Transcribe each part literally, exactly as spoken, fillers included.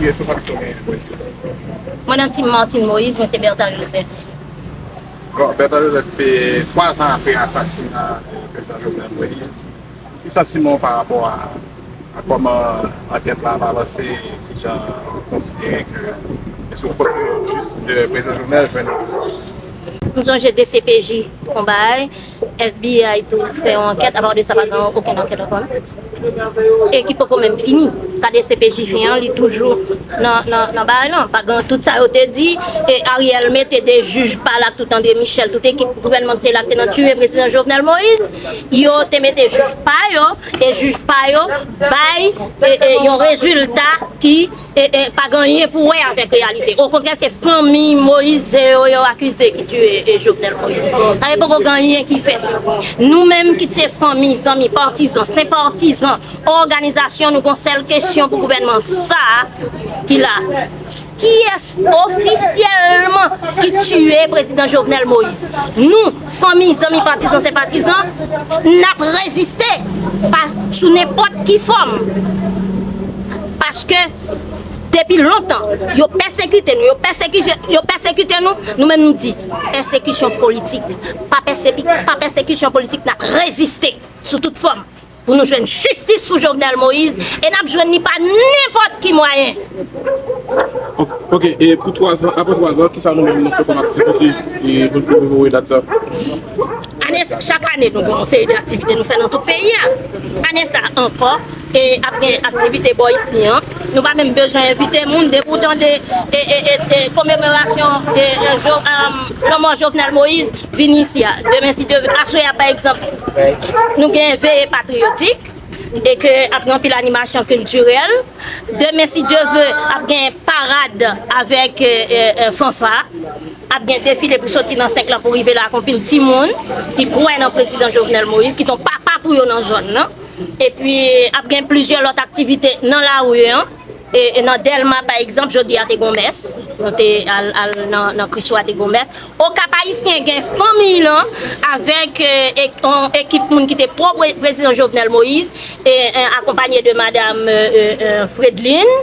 Ki responsablite w genyen pou Ayiti? Mwen nan tim Martine Moïse, mwen se Bertha Joseph. Bon, Bertha Joseph, fè twa zan apre asasina prezidan Jovenel Moïse, ki santiman w pa rapò a, a kòman ankèt la ap avanse, kijan w konsidere ke, èske w konsidere l jis ke prezidan Jovenel jwenn yon jistis? M sonje D C P J fè yon bagay, F B I tou fè yon ankèt, apa de sa pa gen okenn ankèt ankò. E ki poko menm fini. Sa D C P J fè an, li toujou nan, nan, nan bagay lan. Pa gen tout sa yo te di, e Ariel mete de jij pa l ak tout André Michel, tout ekip gouvènman ki te la ki te nan tiye prezidan Jovenel Moïse, yo te mete jij pa yo, e jij pa yo bay, e, e, yon rezilta ki e, e, pa gen anyen pou wè avèk reyalite. Okontrè, se fanmi Moïse yo, yo akize ki tiye, e, Jovenel Moïse. Sa vle poko gen anyen ki fèt. Nou menm ki se fanmi, zanmi, patizan, senpatizan, òganizasyon, nou gon sèl kesyon pou gouvènman sa a ki la. Kiyès ofisyèlman ki tiye prezidan Jovenel Moïse? Nou, fanmi, zanmi, patizan, senpatizan, n ap reziste pa, sou nenpòt ki fòm. Paske depi lontan, yo pèsekite nou, yo pèsekite, yo pèsekite nou, nou menm nou di, pèsekisyon politik, pa pèsepi-, pa pèsekisyon politik, n ap reziste sou tout fòm pou nou jwenn jistis pou Jovenel Moïse, e n ap jwenn li pa nenpòt ki mwayen. Ok, ok, e pou twa zan, apre twa zan, kisa nou menm nou fè kòm aktivite, e pou, pou komemore dat sa? Ane, chak ane, nou gen yon seri de aktivite nou fè nan tout peyi a. Ane sa ankò, e ap gen aktivite bò isi an. Nou pa menm bezwen envite moun, depi w tande, e, e, e, e, komemorasyon, e, e, Jo-, e, lanmò Jovenel Moïse, vin isi a. Demen, si Dye vle, aswè a, pa egzanp, nou gen veye patriyotik, e ke ap gen anpil animasyon kiltirèl. Demen, si Dye vle, ap gen parad avèk, e, e, e, fanfa. Ap gen defile pou soti nan sèk lan pou rive la ak anpil timoun ki kwè nan prezidan Jovenel Moïse, ki t on papa pou yo nan zòn nan. Epi, ap gen plizyè lòt aktivite nan lari an. E, e nan Dèlma, pa egzanp, jodi a te gon mès. Nou te al, al nan, nan Kriswa, te gon mès. Okap Ayisyen gen fanmi lan avèk, e, e, yon ekip moun ki te pwo pre-, prezidan Jovenel Moïse, e, e, akonpanye de madam, e, e, e, Fredlin,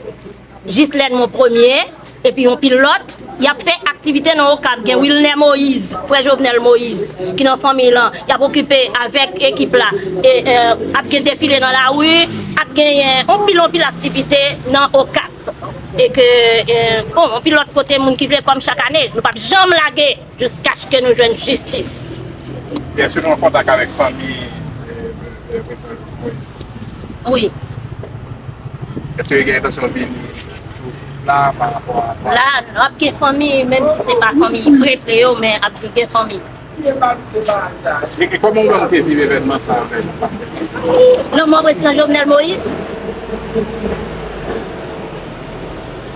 Ghislaine Mon Premier, epi yon pil lòt. Y ap fè aktivite nan Okap. Gen Wilner Moïse, frè Jovenel Moïse, ki nan fanmi lan. Y ap okipe avèk ekip la. E, e, ap gen defile nan lari, ap genyen anpil, anpil aktivite nan Okap. E ke, e, bon, anpil lòt kote moun ki vle kòm chak ane. Nou p ap janm lage jiskaske nou jwenn jistis. Èske nou an kontak avèk fanmi, e, e, prezidan Jovenel Moïse? Wi. Èske yo gen entansyon vini jou sit la pa rapò a... La, ap gen fanmi, menm si se pa fanmi pre pre yo, men ap gen fanmi. E, e kòman ou menm te viv evènman sa a menm? Lanmò prezidan Jovenel Moïse.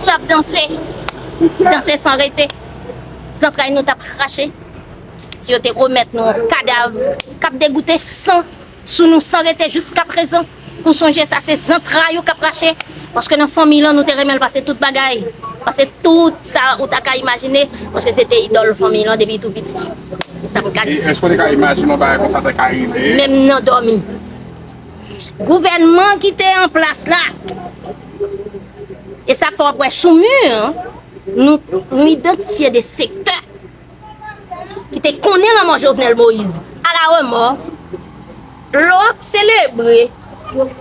L ap danse, danse san rete. Zantray nou t ap krache. Si yo te remèt nou yon kadav k ap degoute san sou nou san rete jiskaprezan. Pou sonje sa, se zantray ou k ap rache. Paske nan fanmi lan, nou te renmen l pase tout bagay. Pase tout sa ou ta ka imajine. Paske se te idòl fanmi lan depi tou piti. Se sa m ka di. E èske w te ka imajine yon bagay konsa ta ka rive? Menm nan dòmi. Gouvènman ki te an plas la, e sa k fè w ap wè sou mi an, nou, nou idantifye de sektè ki te konnen lanmò Jovenel Moïse. Alaremò, lè w ap selebre,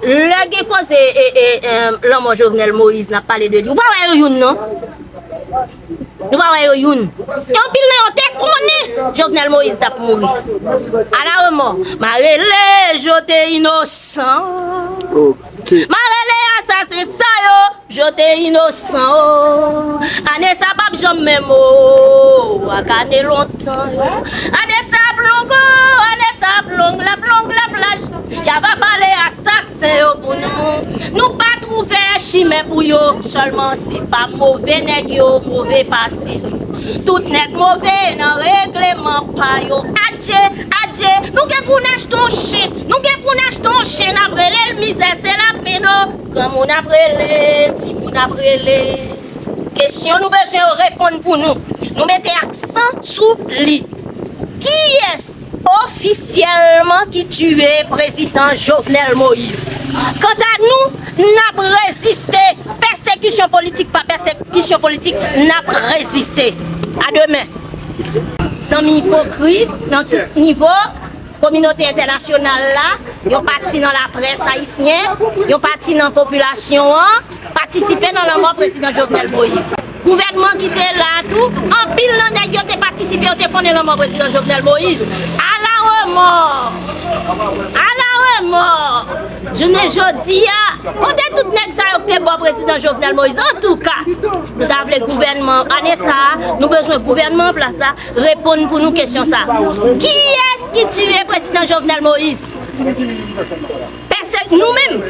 lè gen koze, e, e, e, lanmò Jovenel Moïse, n ap pale de li, ou pa wè yo youn, non? Nou pa wè yo youn. E anpil nan yo te konnen Jovenel Moïse t ap mouri. Alaremò, m a rele Jote Inosan. Ok. M a rele asasen sa yo. Jote inosan o. Ane sa p ap janm menm o. Ak ane lontan yo. Ane sa ap long o. Ane sa ap long, l ap long, l ap laj. Y ava pale asasen yo pou nou. Nou pa twouve chimen pou yo. Sèlman se pa move nèg yo, move pase nou. Tout nèg move nan regleman pa yo. Adje, adje. Nou gen pou n achte yon chen. Nou gen pou n achte yon chen. N ap rele l mizè, se lapenn o. Granmoun ap rele, timoun ap rele. Kesyon nou bezwen yo reponn pou nou. Nou mete aksan sou li. Kiyès ofisyèlman ki tiye prezidan Jovenel Moïse? Kanta nou, n ap reziste pèsekisyon Pèsekisyon politik pa pèsekisyon politik, n ap reziste. A demen. Zanmi ipokrit nan tout nivo, kominote entènasyonal la, yon pati nan laprès ayisyen, yon pati nan popilasyon an, patisipe nan lanmò prezidan Jovenel Moïse. Gouvènman ki te la tou, anpil nan nèg yo te patisipe, yo te konnen lanmò prezidan Jovenel Moïse. Ala remò! Ala remò! Jounen jodi a, kote tout nèg sa yo ki te bò prezidan Jovenel Moïse? Antouka, nou ta vle gouvènman, ane sa a, nou bezwen gouvènman an plas la reponn pou nou kesyon sa. Kiyès ki tiye prezidan Jovenel Moïse? Pèse nou menm,